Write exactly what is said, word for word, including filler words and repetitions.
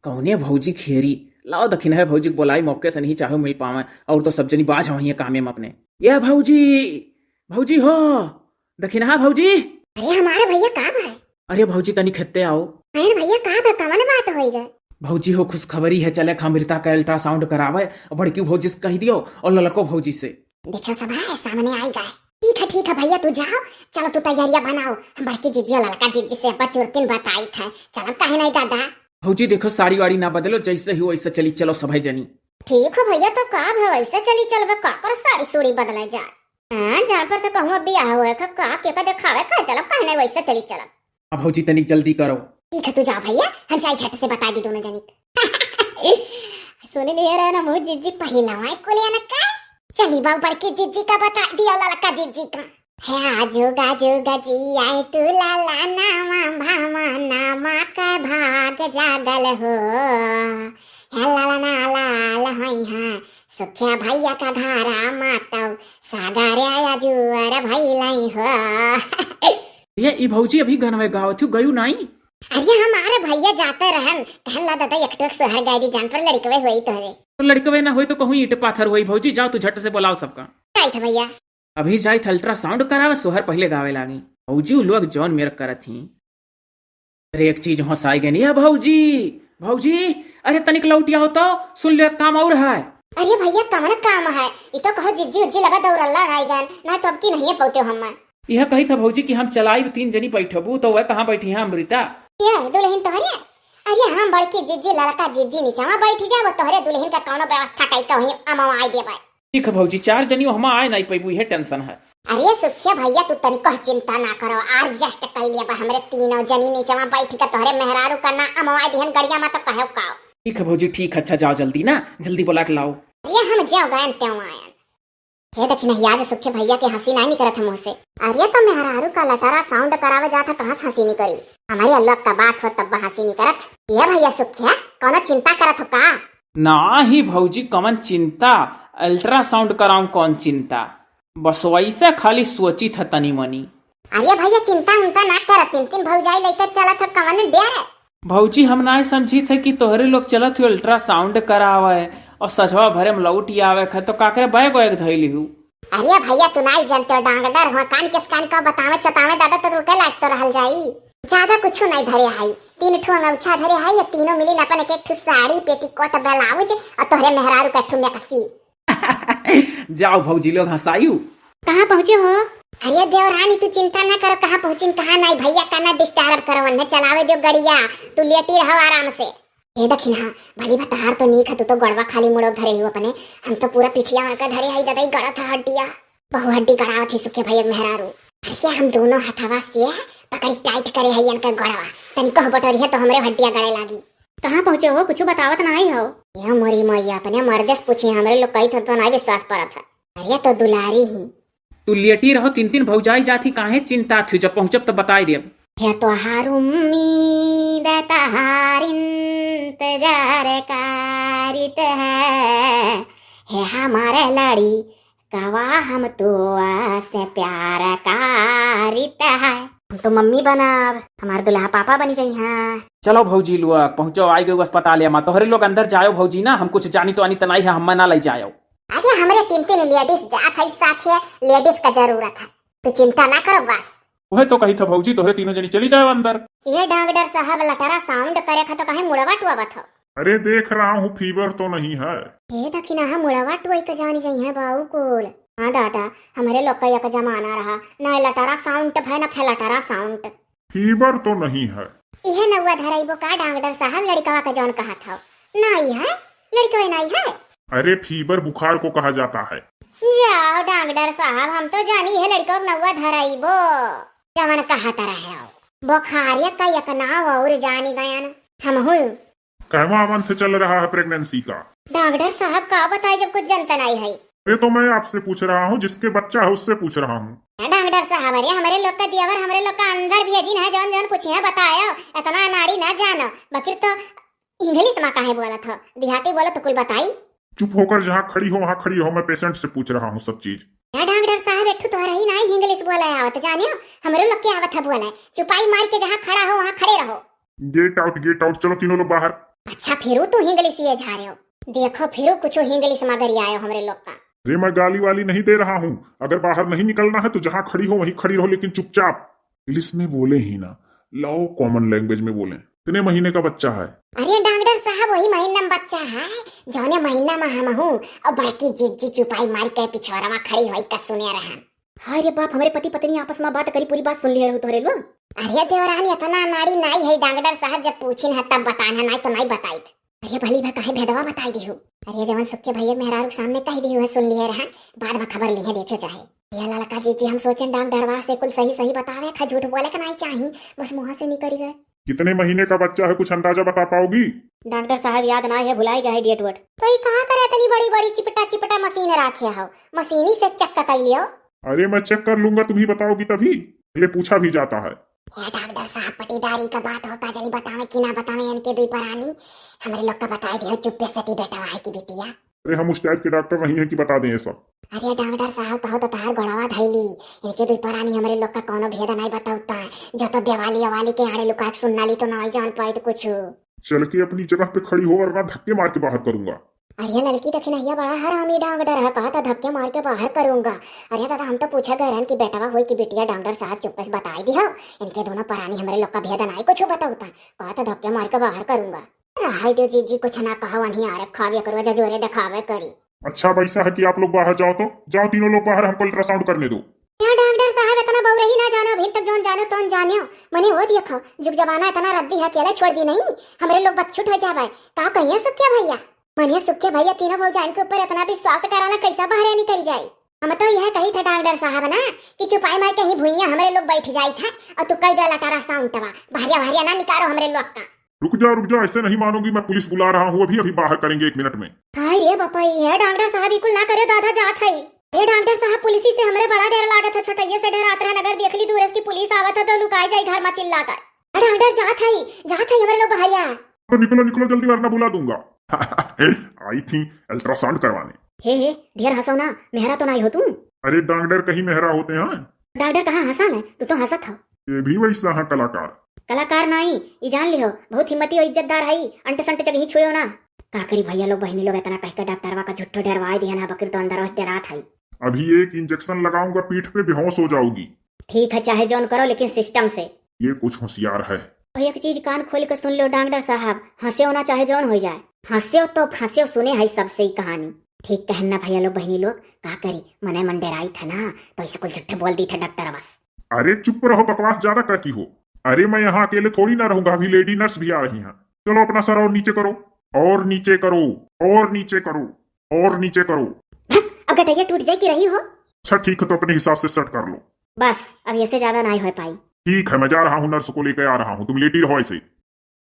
कौने भौजी खेरी? लाओ दखिनहा भौजी के बोलाई, मौके से नहीं चाहे मिल पावे, और तो सब जनी बाझ वहीं कामे में अपने। ए भौजी, भौजी हो, दखिनहा भौजी। अरे हमारे भैया का बा? अरे भौजी तनी खेते आओ। अरे भैया का बा, कवन बात होई गए? भौजी हो खुशखबरी है, चले खा अमृता का अल्ट्रासाउंड करावे, और बड़की भौजी से कह दियो और ललको भौजी से। देखो सब है सामने आई गए। ठीक है ठीक है भैया तू जाओ, चलो तू तैयारियां बनाओ, हम बड़की जीजी और ललका जीजी से बचुरतिन बताई थे, चलो काहे नहीं दादा। भौजी देखो साड़ी वाड़ी ना बदलो, जैसे ही वैसे चली चलो सभे जनी। ठीक है भैया तो का भे वैसे चली चलबे का पर साड़ी सूड़ी बदले जाए। हाँ जहाँ पर तो कहूँ अब बियाह हुए का, का के का देखावे का, चलो काहे नहीं वैसे चली चलो। अब भौजी तनिक जल्दी करो। ठीक है तू जाओ भैया, हम जाई झट से बताई दी दोनों जनी। सुन लिए रहे ना मुँह जीजी पहिला वाई कुलिया न का। चली बाऊ बड़की जीजी का बताई दियो ललका जीजी का। हे आजू गाजू गजी आई तू लाला नामा भामा नामा का भाग जागल हो। हे लाला ना लाल होई हाँ सुखिया भैया का घरा मातौ सागरे आजू अरे भैलई हो। ये ई भौजी अभी गनवे गावत हूँ, गयू नाई? अरे हमारे भैया जाते रहन, कहन ला दादा एक ठो सोहर गाय दी जान पर लड़कवे होई तोहरे। तो लड़कवे ना होई तो कहूँ ईंट पाथर होई भौजी, जाओ तू झट से बोलाओ सबका। जाइत है भैया। अभी जाइत अल्ट्रासाउंड करावे, सोहर पहले गावे लागी। भौजी उ लोग जौन मेर करत ही। अरे एक चीज होसाई गनी, ए भौजी, भौजी, अरे तनिक लौटी आओ तो, सुन ले एक काम और है। अरे भैया कवन काम है? ई तो कहो जिज्जी उज्जी लगा दौड़ल्ला आई गन, ना तो अब की नहीं पौते हम। यह कही था भौजी कि हम चलाइब तीन जनी बैठबू, तो वह कहाँ बैठी है अमृता? ये दुल्हन तोहरे? अरे हम बड़की जिज्जी लड़का जिज्जी नीचवा बैठ जाबो, तोहरे दुल्हन का कौनो व्यवस्था कई तो वहीं अमवाई देबै। ठीक है भौजी, चार जनी हमा आए नहीं पैबू, यह टेंशन है। अरे सुखिया भैया तू तनिको चिंता ना करो, adjust कर लिया बा हमरे तीनों जनी नीचवा बैठ के तोहरे मेहरारू का ना अमवाई दिहन गड़िया में तो कहो का। ठीक है भौजी, ठीक, अच्छा जाओ जल्दी ना, जल्दी बोला के लाओ। अरे हम जाओ गयन त्यों आयन। हे देखी नहीं आज सुखे भैया के हंसी नहीं निकरत है मुँह से। अरे तो मेहरारू का लटरा साउंड करावे जात है, कहाँ से हंसी निकरी? हमारे अल्लाह का बात हो तब हंसी निकरत। ये भैया सुखिया कौनो चिंता करत हो का? ना ही भौजी, कवन चिंता, अल्ट्रासाउंड कराऊं कौन चिंता, बस वैसे खाली सोची था तनी मनी। अरे भैया चिंता उंता ना कर, तीन तीन भौजाई लेकर चलत हो कवन डेर? भौजी हम ना समझी थे कि तोहरे लोग चलत हो अल्ट्रासाउंड करावे और सझवा भरे में लौट आवे खे तो काकरे बैग वैग धैली हूँ। अरे भैया तू नहीं जानते हो डांगडर हुआ कान किस कान का बतावे चतावे दादा तो रुके लाग तो रहल जाई। ज्यादा कुछ नहीं धरे है, तीन ठो अंगौछा धरे है, ये तीनों मिली अपन एक एक ठो साड़ी पेटीकोट ब्लाउज और तोहरे मेहरारू का ठो मैक्सी। जाओ भौजी लोग हंसायु। कहाँ पहुँचे हो? अरे देवरानी तू चिंता ना करो कहाँ पहुँचिन कहाँ नहीं, भैया का ना डिस्टर्ब करो, उन्हें चलावे दो गड़िया, तू लेटी रहो आराम से। ए दखिनहा, भली भतहार तो नीक है, तू तो गड़वा खाली मुड़ो धरे हो अपने, हम तो पूरा पिछिया वहाँ का धरे है दादा, ई गड़ा था हड्डिया, बहु हड्डी गड़ावत ही सुखे भैया मेहरारू। अरे हम दोनों हथवा से पकड़ी टाइट करे है इनका गड़वा, तनी कह बटोरी है तो हमरे हड्डिया गड़े लागी। कहाँ पहुँचे हो, कुछ बतावत नहीं हो। ये मोरी मैया, अपने मर्दे से पूछी, हमरे लोग कही तो नहीं विश्वास परत है। अरे तो दुलारी ही। तू लेटी रहो, तीन तीन भौजाई जात ही, काहे चिंता थी, जब पहुँचब तब बताई देब। हे तोहार उम्मीद तहार इंतजार कारित है, हे हमारे लड़ी कवा हम तो से प्यार कारित है। हम तो मम्मी बनब, हमार दुल्हा पापा बनी जइहाँ। चलो भौजी लोग, पहुँचो, आई गयो अस्पताल मा। तोहरे लोग अंदर जायो भौजी ना, हम कुछ जानी तो आनी तनाई है, हम ना ले जायो। अरे हमरे तीन तीन लेडीज जात है साथे, लेडीज का जरूरत है, तू चिंता ना करो बस। वह तो कही था भौजी, तोहरे तीनों जनी चली जाओ अंदर। ये डॉक्टर साहब लटरा साउंड करे खा तो कहीं मुड़वा टुआवत हो। अरे देख रहा हूँ फीवर तो नहीं है। हे दखिनहा मुड़वा टुआई के जानी जइहाँ बाऊ कुल। हाँ दादा, हमरे लोग का एक जमाना रहा, ना लटरा साउंड भय ना फैलटरा साउंड। फीवर तो नहीं है। इहे नौवा धरइबो का डॉक्टर साहब लड़िकवा के जौन कहत हो? नाई है, लड़िकवे नाई है। अरे फीवर बुखार को कहा जाता है। जाओ डॉक्टर साहब, हम तो जानी है लड़िकवा के नौवा धरइबो। जवन कहत रहे हो। बुखारिया का एक नाव और जानी गयन। हम हूँ। कहवा मंथ चल रहा है प्रेगनेंसी का? डॉक्टर साहब का बताई जब कुछ जनता नहीं है। अरे तो मैं आपसे पूछ रहा हूँ, जिसके बच्चा है उससे पूछ रहा हूँ। हाँ, डॉक्टर साहब, अरे हमरे लोग का दियावर हमरे लोग का अंदर भेजिन है, जौन जौन पूछिहे बतायो, इतना नाड़ी ना जानो, बकिर तो इंग्लिश मा काहे बोलत हो, देहाती बोलो तो कुल बताई। चुप होकर जहाँ खड़ी हो वहाँ खड़ी हो, मैं पेशेंट से पूछ रहा हूँ सब चीज। हाँ डॉक्टर साहब, एक ठो तोहरा ही ना इंग्लिश बोले आवत जानियो, हमरे लोग के आवत है बोले, चुपाई मार के जहाँ खड़ा हो वहाँ खड़े रहो। गेट आउट, गेट आउट, चलो तीनों लोग बाहर। अच्छा, फिरू तू हिंगलिसिये झारेउ। देखो, फिरू कुछ हिंगलिस मगरियायो हमरे लोग का। अरे, मैं गाली वाली नहीं दे रहा हूँ। अगर बाहर नहीं निकलना है तो जहाँ खड़ी हो वहीं खड़ी रहो, लेकिन चुपचाप। इंग्लिश में बोले ही ना, लाओ कॉमन लैंग्वेज में बोलें। कितने महीने का बच्चा है? अरे डॉक्टर साहब, वही महीना में बच्चा है, जौने महीना में हम हूँ। और बड़की जिज्जी चुपाई मार के पिछवाड़ा में खड़ी होई का सुने रहन। हाय रे बाप, हमरे पति पत्नी आपस में बात करी, पूरी बात सुन लिहे रहू तोहरे लोग। अरे देवरानी, इतना नाड़ी नाई है डॉक्टर साहब, जब पूछिन है तब बतान है, नाई तो नाई बताइत। अरे भली भा काहे भेदवा बताई दिहू। अरे जवन सुक्के भैया मेहरारू के सामने कह दिहू है, सुन लिहे रहन, बाद में खबर लिहे देखे चाहे। ये ललका जिज्जी, हम सोचेन डॉक्टरवा से कुल सही सही बतावे, खा झूठ बोले के नाई चाही, बस मुँह से निकल गए। कितने महीने का बच्चा है, कुछ अंदाजा बता पाओगी? डॉक्टर साहब याद ना है, भुलाई गए डेट वेट। तो ये कहाँ करे इतनी बड़ी बड़ी चिपटा चिपटा मशीन राखे हो, मशीनी से चेक कर लियो। अरे मैं चेक कर लूंगा, तुम ही बताओगी तभी, पहले पूछा भी जाता है। ए डॉक्टर साहब, पटीदारी का बात हो, का जनी बतावे कि ना बतावे, इनके दुई परानी हमरे लोग का बताए दियो, चुप्पे से ती बेटवा है कि बिटिया। अरे हम उस टाइप के डॉक्टर नहीं है कि बता दें ये सब। अरे डॉक्टर साहब, कहो तो तहार गोड़वा धैली, इनके दुई परानी हमरे लोग का कौनो भेद नहीं बताउता है, जो तो देवाली अवाली के आड़े लुका के सुनना ली तो नहीं जान पाए तो कुछ। चल के अपनी जगह पे खड़ी हो वरना धक्के मार के बाहर करूंगा। अरे ललकी दखिनहिया बड़ा हरामी डॉक्टर है, कहा था धक्के मार के बाहर करूंगा। अरे दादा, हम तो पूछा गए रहन कि बेटवा होई कि बिटिया, डॉक्टर साहब चुप्पे से बताई दियो, इनके दोनों परानी हमरे लोग का भेद नहीं कुछ बताउता, कहा था धक्के मार के बाहर करूंगा। रहाई दो जीजी, कुछ ना कहो, वहीं आ रखा भी करो, जजोरे दिखावे करी। अच्छा, अब ऐसा है कि आप लोग बाहर जाओ तो, जाओ तीनों लोग बाहर, हमको अल्ट्रासाउंड करने दो। यहाँ डॉक्टर साहब इतना बउरही ना जानो, अभी तक जौन जानो तौन जानियो। मने वो देखो, जुग जमाना इतना रद्दी है, अकेले छोड़ दी नहीं, हमरे लोग बदछुट हो जावे। का कहिए सुखिया भैया, मने सुखिया भैया तीनों भौजाइन के ऊपर इतना विश्वास कराला, कैसा बाहर निकल जाए? हम तो यह कही थे डॉक्टर साहब ना कि चुपाई मार के ही भुइयां हमरे लोग बैठ जाई था और तू कह दे अल्ट्रासाउंड तवा, बाहरिया बाहरिया ना निकालो हमरे लोग का। रुक जा, रुक जा, ऐसे नहीं मानूंगी मैं, पुलिस बुला रहा हूँ अभी, अभी बाहर करेंगे एक मिनट में। हाय रे बापा, ये डॉक्टर साहब, ई कुल ना करे दादा, जात है। अरे डॉक्टर साहब, पुलिस से हमरे बड़ा डर लागत है, छोटैया से डरात रहन, अगर देख ली दूर से कि पुलिस आवत है तो लुकाए जाई घर में चिल्लाकर। अरे डॉक्टर जात है, जात है हमरे लोग बहरिया। तो निकलो, निकलो जल्दी, वरना बुला दूंगा। आई थी अल्ट्रासाउंड करवाने। हे, हे, ढेर हंसो ना, मेहरा तो नहीं हो तू। अरे डॉक्टर कहीं मेहरा होते हैं? डॉक्टर कहाँ हंसा है, तू तो हंसत हो। ये भी वैसा है कलाकार। कलाकार नाई, ई जान लिहो, बहुत हिम्मती और इज्जतदार है, अंट संट जगह ही छुयो ना। का करी भैया लोग, बहनी लोग, इतना कह के डॉक्टरवा का झुट्ठो डरवाए दिया ना, बकरी तो अंदर से डरात है। अभी एक इंजेक्शन लगाऊंगा पीठ पे, बेहोश हो जाओगी। ठीक है, चाहे जौन करो, लेकिन सिस्टम से। ये कुछ होशियार है। और एक चीज कान खोल के सुन लो डॉक्टर साहब, हंस्यो ना चाहे जौन हो जाए। हंस्यो तो फंस्यो, सुने है सबसे ही कहानी। ठीक कहन ना भैया लोग, बहनी लोग, का करी, मने मन डराई था ना, तो ऐसे कुल झुट्ठे बोल दी था डॉक्टर बस। अरे चुप रहो, बकवास ज्यादा करती हो। अरे मैं यहाँ अकेले थोड़ी ना रहूंगा, अभी लेडी नर्स भी आ रही हैं। चलो अपना सर और नीचे करो, और नीचे करो, और नीचे करो, और नीचे करो। अब गटैया टूट जाए कि रही हो। अच्छा ठीक है, तो अपने हिसाब से सेट कर लो। बस अब ऐसे ज्यादा नहीं हो पाई। ठीक है, मैं जा रहा हूँ, नर्स को लेकर आ रहा हूँ, तुम लेटी रहो ऐसे।